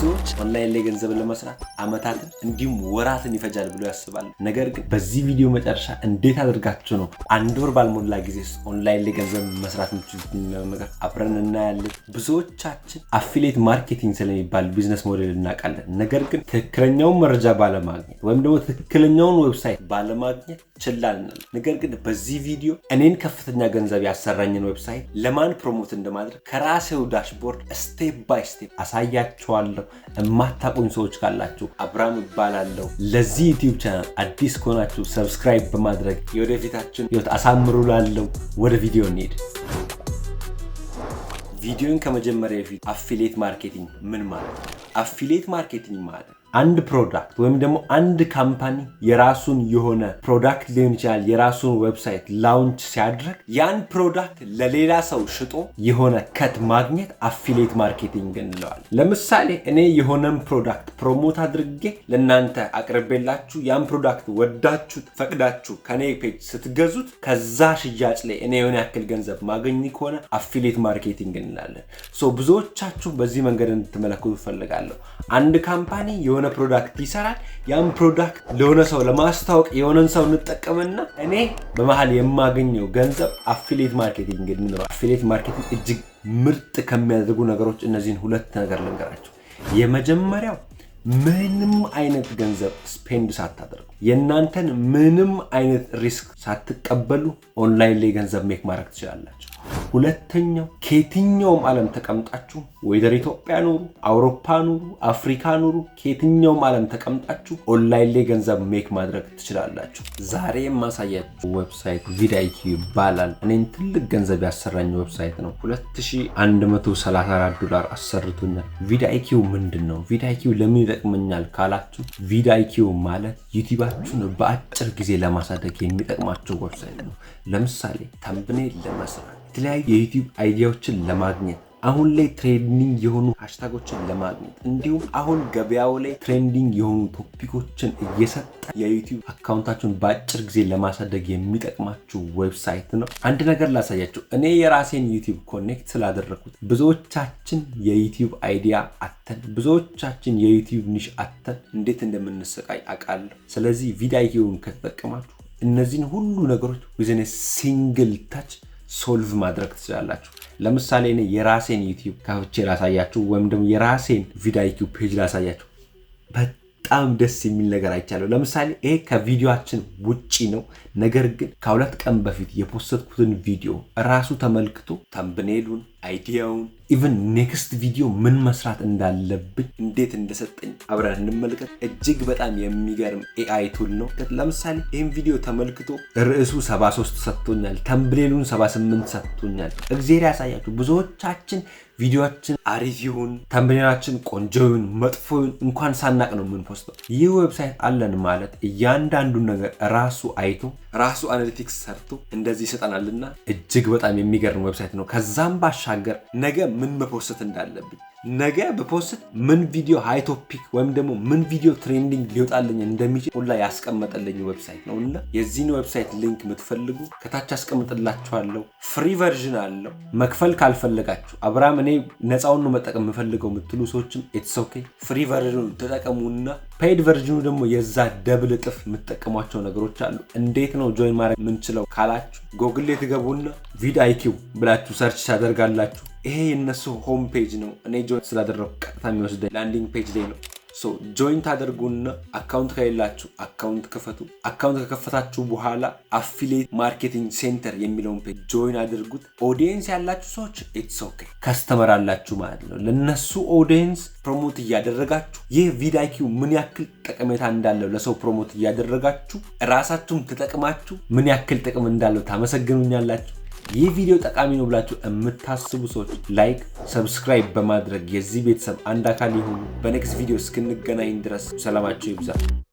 ብዙዎች ኦንላይን ላይ ገንዘብ ለመስራት አመታትን እንዲሁም ወራትን ይፈጃል ብሎ ያስባሉ። ነገር ግን በዚህ ቪዲዮ መጨረሻ እንዴት አድርጋችሁ ነው አንድ ወር ባልሞላ ጊዜ ውስጥ ኦንላይን ላይ ገንዘብ መስራት የምትችሉት የሚለውን ነገር አብረን እናያለን። ብዙዎቻችን affiliate marketing ስለሚባል business model እናውቃለን። ነገር ግን ትክክለኛውን መረጃ ባለማግኘት ወይም ደግሞ ትክክለኛውን website ባለማግኘት ችላ እንላለን። ነገር ግን በዚህ ቪዲዮ እኔን ከፍተኛ ገንዘብ ያሰራኝን website ለማን promote እንደማድረግ ከራሴው dashboard step by step አሳያችኋለሁ። የማታውቁኝ ሰዎች ካላችሁ አብርሃም እባላለሁ። ለዚህ YouTube channel አዲስ ከሆናችሁ subscribe በማድረግ የወደፊታችሁን ህይወት አሳምሩ። ላለው ወደ ቪዲዮ እንሂድ። ቪዲዮን ከመጀመሬ በፊት affiliate marketing ምን ማለት ነው? Affiliate marketing ማለት አንድ product ወይም ደግሞ አንድ company የራሱን የሆነ product ሊሆን ይችላል፣ የራሱን website launch ሲያደርግ ያን product ለሌላ ሰው ሽጦ የሆነ cut ማግኘት affiliate marketing እንለዋለን። ለምሳሌ እኔ የሆነን product promote አድርጌ ለእናንተ አቅርቤላችሁ ያን product ወዳችሁት ፈቅዳችሁ ከኔ page ስትገዙት ከዛ ሽያጭ ላይ እኔ የሆነ ያክል ገንዘብ ማገኝ ከሆነ affiliate marketing እንላለን። So ብዙዎቻችሁ በዚህ መንገድ እንድትመለከቱ እፈልጋለሁ። አንድ company የሆነ product ይሰራል። ያን product ለሆነ ሰው ለማስተዋወቅ የሆነን ሰው እንጠቀምና እኔ በመሀል የማገኘው ገንዘብ affiliate marketing እንለዋለን። Affiliate marketing እጅግ ምርጥ ከሚያደርጉ ነገሮች እነዚህን ሁለት ነገር ልንገራችሁ። የመጀመሪያው ምንም አይነት ገንዘብ spend ሳታደርጉ፣ የእናንተን ምንም አይነት risk ሳትቀበሉ ኦንላይን ላይ ገንዘብ make ማድረግ ትችላላችሁ። ሁለተኛው ከየትኛውም ዓለም ተቀምጣችሁ፣ whether ኢትዮጵያ ኑሩ፣ አውሮፓ ኑሩ፣ አፍሪካ ኑሩ፣ ከየትኛውም ዓለም ተቀምጣችሁ ኦንላይን ላይ ገንዘብ make ማድረግ ትችላላችሁ። ዛሬ የማሳያችሁ website vidIQ ይባላል። እኔን ትልቅ ገንዘብ ያሰራኝ website ነው። 2134 ዶላር አሰርቶኛል። vidIQ ምንድን ነው? vidIQ ለምን ይጠቅመኛል ካላችሁ፣ vidIQ ማለት YouTube ኣችሁን በአጭር ጊዜ ለማሳደግ የሚጠቅማችሁ website ነው። ለምሳሌ thumbnail ለመስራት፣ የተለያዩ የ YouTube idea ዎችን ለማግኘት፣ አሁን ላይ trending የሆኑ hashtag ኦችን ለማግኘት፣ እንዲሁም አሁን ገበያው ላይ trending የሆኑ topic ኦችን እየሰጠ የ YouTube account ኣችሁን በአጭር ጊዜ ለማሳደግ የሚጠቅማችሁ website ነው። አንድ ነገር ላሳያችሁ። እኔ የራሴን YouTube connect ስላደረግኩት፣ ብዙዎቻችን የ YouTube idea አጥተን፣ ብዙዎቻችን የ YouTube niche አጥተን እንዴት እንደምንሰቃይ አውቃለሁ። ስለዚህ vidIQ ን ከተጠቀማችሁ እነዚህን ሁሉ ነገሮች within single touch solve ማድረግ ትችላላችሁ። ለምሳሌ እኔ የራሴን YouTube ከፍቼ ላሳያችሁ፣ ወይም ደግሞ የራሴን vidIQ page ላሳያችሁ። በጣም ደስ የሚል ነገር አይቻለሁ። ለምሳሌ ይሄ ከቪዲዮአችን ውጪ ነው። ነገር ግን ከ2 ቀን በፊት የ post ኩትን ቪዲዮ ራሱ ተመልክቶ thumbnail ኡን፣ idea ውን፣ even next ቪዲዮ ምን መስራት እንዳለብኝ እንዴት እንደሰጠኝ አብረን እንመልከት። እጅግ በጣም የሚገርም AI tool ነው። ለምሳሌ ይህን ቪዲዮ ተመልክቶ ርዕሱ 73 ሰጥቶኛል፣ thumbnail ኡን 78 ሰጥቶኛል። እግዜር ያሳያችሁ። ብዙዎቻችን ቪዲዮአችን አሪፍ ይሁን፣ thumbnail ኣችን ቆንጆ ይሁን መጥፎ ይሁን እንኳን ሳናቅ ነው የምን post ተው። ይህ website አለን ማለት እያንዳንዱን ነገር ራሱ አይቶ፣ ራሱ analytics ሰርቶ እንደዚህ ይሰጠናልና እጅግ በጣም የሚገርም website ነው። ከዛም ባሻገር ነገ ምን መ post እንዳለብኝ፣ ነገ ብ post ምን ቪዲዮ high topic ወይም ደግሞ ምን ቪዲዮ trending ሊወጣልኝ እንደሚችል ሁላ ያስቀመጠልኝ website ነው እና የዚህን website link የምትፈልጉ ከታች አስቀምጥላችኋለሁ። Free version አለው። መክፈል ካልፈለጋችሁ፣ አብርሃም እኔ ነፃውን ነው መጠቀም የምፈልገው የምትሉ ሰዎችም it's okay። Free version ኑ ተጠቀሙና paid version ኑ ደግሞ የዛ double እጥፍ የምትጠቀሟቸው ነገሮች አሉ። እንዴት ነው join ማድረግ የምንችለው ካላችሁ፣ ጎግል ላይ ትገቡና vidIQ ብላችሁ search ታደርጋላችሁ። ይሄ የነሱ home page ነው። እኔ join ስላደረኩ ቀጥታ የሚወስደኝ landing page ላይ ነው። So join ታደርጉና account ከሌላችሁ account ክፈቱ። Account ከከፈታችሁ በኋላ affiliate marketing center የሚለውን page join አድርጉት። Audience ያላችሁ ሰዎች it's okay፣ customer አላችሁ ማለት ነው። ለነሱ audience promote እያደረጋችሁ፣ ይህ vidIQ ምን ያክል ጠቀሜታ እንዳለው ለሰው promote እያደረጋችሁ ራሳችሁም ተጠቅማችሁ ምን ያክል ጥቅም እንዳለው ታመሰግኑኛላችሁ። ይህ ቪዲዮ ጠቃሚ ነው ብላችሁ የምታስቡ ሰዎች like፣ subscribe በማድረግ የዚህ ቤተሰብ አንድ አካል ይሁኑ። በ next ቪዲዮ እስክንገናኝ ድረስ ሰላማችሁ ይብዛ።